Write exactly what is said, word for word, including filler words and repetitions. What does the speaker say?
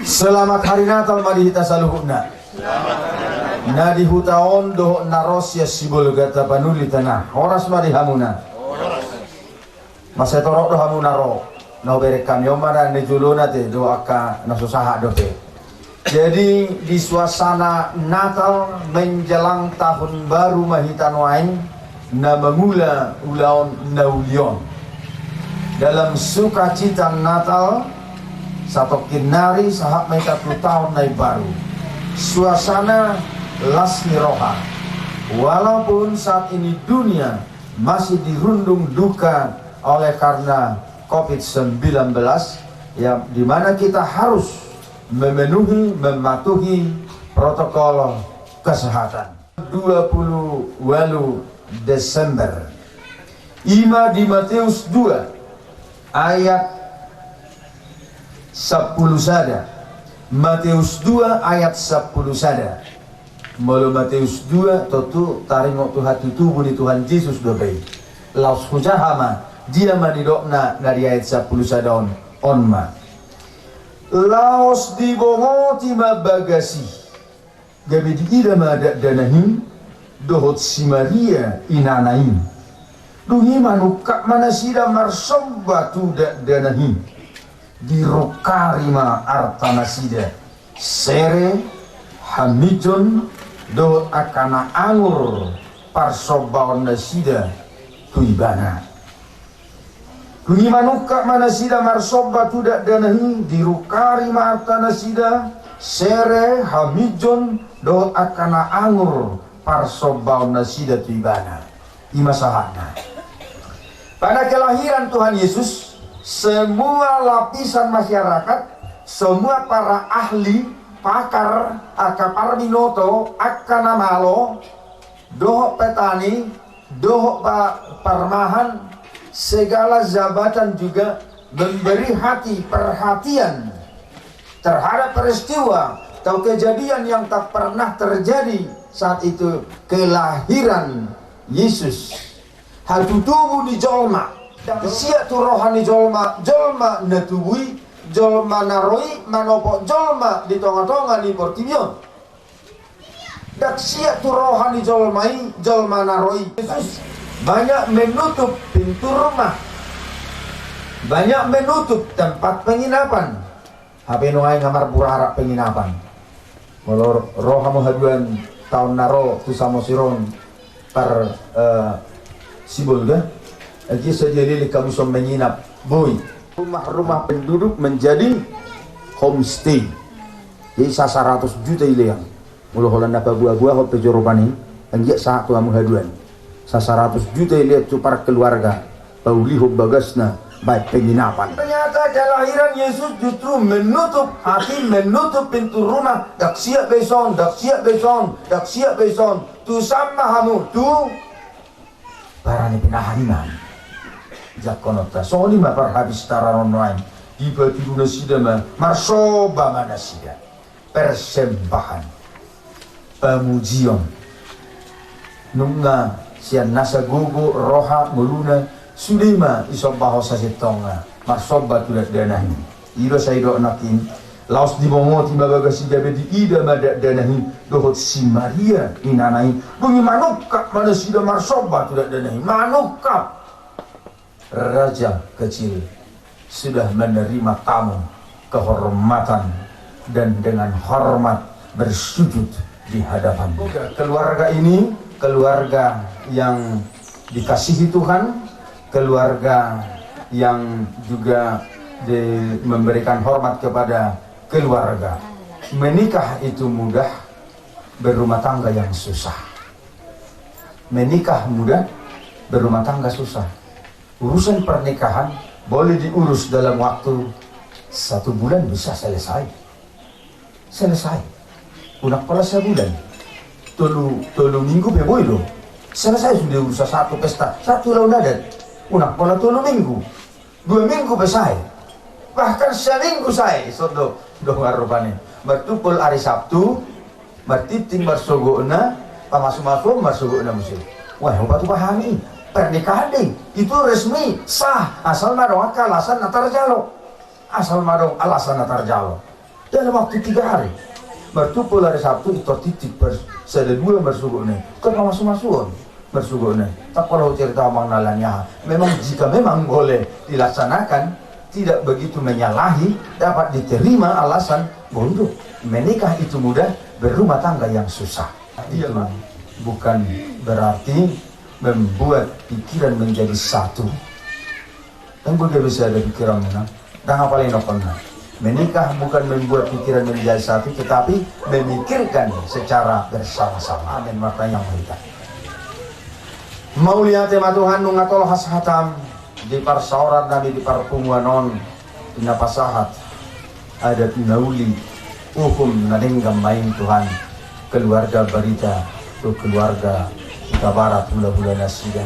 Selamat Hari Natal ma di hita saluhutna. Na di huta on dohot na ro sian Sibolga Tapanuli Tana. Horas ma di hamuna. Masa torop do hamuna ro. Na hubereng hami on ma na ni jolona te do angka na so sahat dope. Jadi di suasana Natal menjelang tahun baru ma hita nuaeng na mangula ulaon na uli on. Dalam sukacita Natal, satongkin nari sahat ma hita tu taon na imbaru. Suasana las ni roha. Walaupun saat ini dunia masih dirundung duka oleh karena covid sembilan belas, ya, di mana kita harus memenuhi, mematuhi protokol kesehatan. Dua puluh walu Desember. Ima di Mateus dua ayat sampulu sada. Mateus dua ayat sampulu sada. Molo Mateus dua, tontu taringot tu hatutubu ni Tuhan Jesus dope i. Laos hujaha ma, dia ma nidokna na di ayat sampulu sada on, on ma. Laos dibongoti ma bagas i. Gabe diida ma dakdanak i, dohot si Maria inana i. Dung i manungkap ma nasida marsomba tu dakdanak i. Dirungkari ma arta nasida, sere, hamijon, dohot angka na angur parsombaon nasida tu ibana. Dung i manungkap ma nasida marsomba tu dakdanak i, dirungkari ma arta nasida, sere, hamijon, dohot angka na angur parsombaon nasida tu ibana. Ima sahatna. Pada kelahiran Tuhan Yesus, semua lapisan masyarakat, semua para ahli, pakar, angka parbinoto, angka na malo, dohot petani, dohot pa-, parmahan, segala jabatan juga memberi hati perhatian terhadap peristiwa atau kejadian yang tak pernah terjadi saat itu, kelahiran Yesus. Hatutubu ni jolma. Siat tu roha ni jolma, jolma na tubu i, jolma na ro i manopot jolma di tonga-tonga ni portibi on. Ndang siat tu roha ni jolma i, jolma na ro i. Yesus banyak menutup pintu rumah, banyak menutup tempat penginapan. Hape nuaeng nga marbura arak penginapan. Molo ro hamu haduan taon na ro tu Samosir on par, eh, Sibolga, anggiat sadia leleng hamu son menginap. Boi. Rumah-rumah penduduk menjadi homestay. Jadi sa saratus juta i lean. Molo holan na paboa-boahon pe joro pan i, anggiat sahat tu hamu haduan. Sa saratus juta i lean tu par keluarga. Paulihon bagasna, baen penginapan. Ternyata kelahiran Yesus justru menutup hati, menutup pintu rumah. Ndang siat be son, ndang siat be son, ndang siat be son. Tu san ma hamu, tu Barani pinahan ma. Jangkononta. Songon i ma parhabis taranon nuaeng. Dipatudu nasida ma. Marsomba ma nasida. Persembahan. Pamujion. Nunga sian nasa gogo, roha, ngoluna. Sude ma isombahon sasintongna. Marsomba tu dakdanak i. I do sai dok nangkin. Laos dibongoti ma bagas i gabe diida ma dakdanak i dohot si Maria inana i. Dung i manungkap ma nasida marsomba tu dakdanak i. Manungkap. Raja kecil sudah menerima tamu kehormatan dan dengan hormat bersujud di hadapannya. Keluarga ini keluarga yang dikasihi Tuhan, keluarga yang juga di-, memberikan hormat kepada keluarga. Menikah itu mudah, berumah tangga yang susah. Menikah mudah, berumah tangga susah. Urusan pernikahan boleh diurus dalam waktu satu bulan bisa selesai. Selesai. Unang pola sabulan. Tolu, tolu minggu pe boi do. Selesai sude urusan satu pesta, satu ulaon adat. Unang pola tolu minggu. Dua minggu pe sae. Bahkan saminggu sae. Songon do, do marrupani. Martumpol ari Sabtu, martintin marsogotna, pamasu-masuon marsogotna muse. Wah, opat tu pahami. Pernikahan dei. Itu resmi, sah. Asal ma adong angka alasan na tarjalo. Asal ma adong alasan na tarjalo. Dalam waktu tiga hari. Martumpol hari Sabtu, ito titik per sada dua marsogot na i. Ito pamasu-masuon marsogot na i. Tangkol ho cerita amang na laniaha. Memang jika memang boleh dilaksanakan, tidak begitu menyalahi, dapat diterima alasan untuk menikah itu mudah, berumah tangga yang susah. Iya, Pak. Bukan berarti membuat pikiran menjadi satu. Kan gue gak bisa ada pikiran menang. Dah ngapa lagi nonton? Menikah bukan membuat pikiran menjadi satu, tetapi memikirkan secara bersama-sama. Amin. Martanya mereka. Mauliate ma Tuhan nunga tolhas hatam di parsaoran nami di parpunguan on, di na pasahat adat na uli, uhum na denggan ma i Tuhan, keluarga Barita tu keluarga Hutabarat, hula-hula nasida.